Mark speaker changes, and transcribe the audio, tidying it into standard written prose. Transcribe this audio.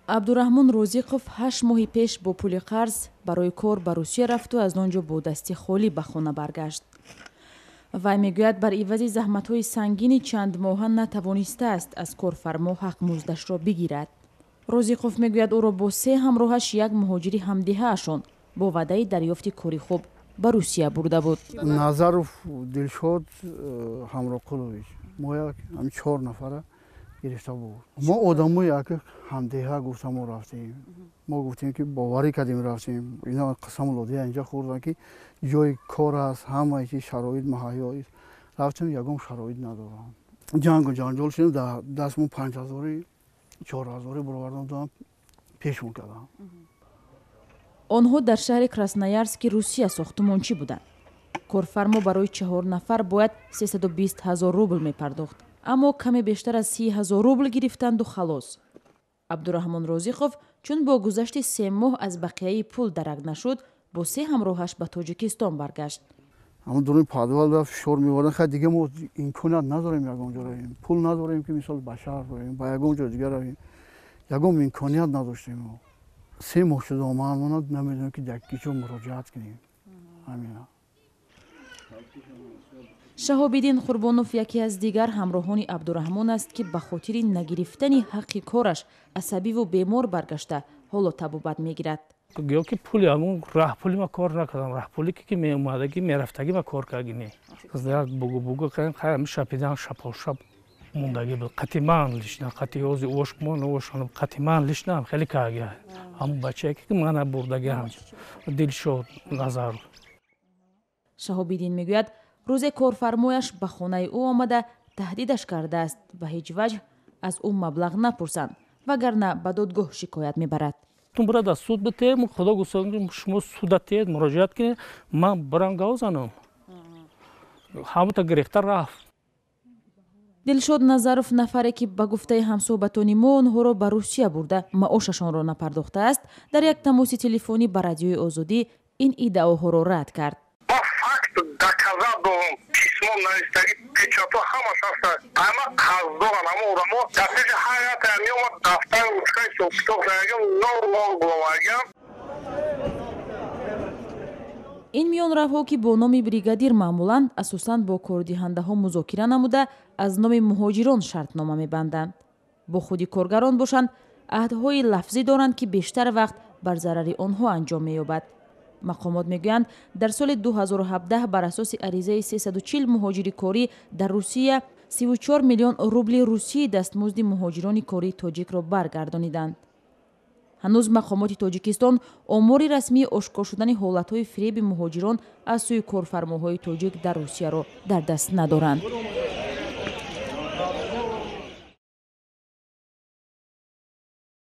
Speaker 1: Абдураҳмон Розиқов 8 моҳи пеш бо пули қарз барои кор ба Русия рафту аз он ҷо бо дасти холӣ ба хона баргашт. Вай мегӯяд, бар ивази заҳматҳои сангини чандмоҳа натавонистааст аз корфармо ҳақмуздашро бигирад. Розиқов мегӯяд, ӯро бо се ҳамроҳаш як муҳоҷири ҳамдиҳаашон бо ваъдаи дарёфти кори хуб ба Русия бурда буд.
Speaker 2: Назаров Дилшод Ҳамроқулович мо як чор нафара гирифта буд. Мо одамои як ҳамдеҳа гуфта мо рафтем. Мо гуфтем, ки боварӣ кардем, рафтем. Ина қасаму лодия инҷа хӯрдан, ки ҷои кор аст, ҳамаи чи шароит муҳайё. Рафтем, ягон шароит надорам. Ҷангу ҷанҷол шудем, дар дастмон 5000-и, 4000-и баровардан додам, пешмон кардам.
Speaker 1: Онҳо дар шаҳри Красноярски Русия сохтумончӣ буданд. Корфармо барои чаҳор нафар бояд 320 ҳазор рубл мепардохт, аммо каме бештар аз 30 ҳазор рубл гирифтанду халос. Абдураҳмон Розиқов чун бо гузашти 3 моҳ аз бақияи пул дарак нашуд, бо се ҳамроҳаш ба Тоҷикистон баргашт.
Speaker 2: Ҳамон дуруни подвал да фишор меовардан. Хай, дига мо имконият надорем, ягон ҷо равем, пул надорем, ки мисол ба шаҳр равем, ба ягон ҷо дига равем. Ягон имконият надоштем. Мо 3 моҳ шуда омадан, намедонем, ки дар ки ҷо муроҷиат кунем, ҳамина.
Speaker 1: Шаҳобиддин Қурбонов яке аз дигар ҳамроҳони Абдураҳмон аст, ки ба хотири нагирифтани ҳаққи кораш асабиву бемор баргашта, ҳоло табобат мегирад.
Speaker 3: Гӯё ки пули ҳамун раҳпули ма кор накардам, раҳпуле ки меомадагӣ, мерафтагӣ ма кор кардагӣ не. Як бугу бугу кардем, хай, ҳами шапидан, шапошап мондагӣ буд. Қати ман лично, қати ози ошмон ошон, қати ман лично хеле карги ҳамун бачае ки мана бурдагӣ, ҳам Дилшод Назаров.
Speaker 1: Шаҳобиддин мегӯяд, рӯзе корфармояш ба хонаи ӯ омада, таҳдидаш кардааст, ба ҳеҷ ваҷҳ аз ӯ маблағ напурсанд, вагарна ба додгоҳ шикоят мебарад.
Speaker 3: Тун бира дар суд битем, худо гуфта, шумо суда теед, муроҷиат кунед, ман бирам гав занам. Ҳамута гирехта рафт.
Speaker 1: Дилшод Назаров, нафаре ки ба гуфтаи ҳамсӯҳбатони мо онҳоро ба Русия бурда, маошашонро напардохтааст, дар як тамоси телефонӣ ба Радиои Озодӣ ин иддаоҳоро рад кард.
Speaker 4: Факт доказать дорам, письмо навистагӣ, печато ҳамаш ҳаста. Ама қарздорам, ҳама одамо дар пеши ҳар якая меомад, дафтари, ручкаи, ҳисобкитоб карагам, нол нол буроваргам.
Speaker 1: Ин миёнравҳо, ки бо номи бригадир маъмуланд, асосан бо кордиҳандаҳо музокира намуда, аз номи муҳоҷирон шартнома мебанданд. Бо худи коргарон бошанд, аҳдҳои лафзӣ доранд, ки бештар вақт бар зарари онҳо анҷом меёбад. Мақомот мегӯянд, дар соли 2017 бар асоси аризаи 340 муҳоҷири корӣ дар Русия 34 миллион рубли русии дастмузди муҳоҷирони кории тоҷикро баргардониданд. Ҳанӯз мақомоти Тоҷикистон омори расмии ошкор шудани ҳолатҳои фиреби муҳоҷирон аз сӯи корфармоҳои тоҷик дар Русияро дар даст надоранд.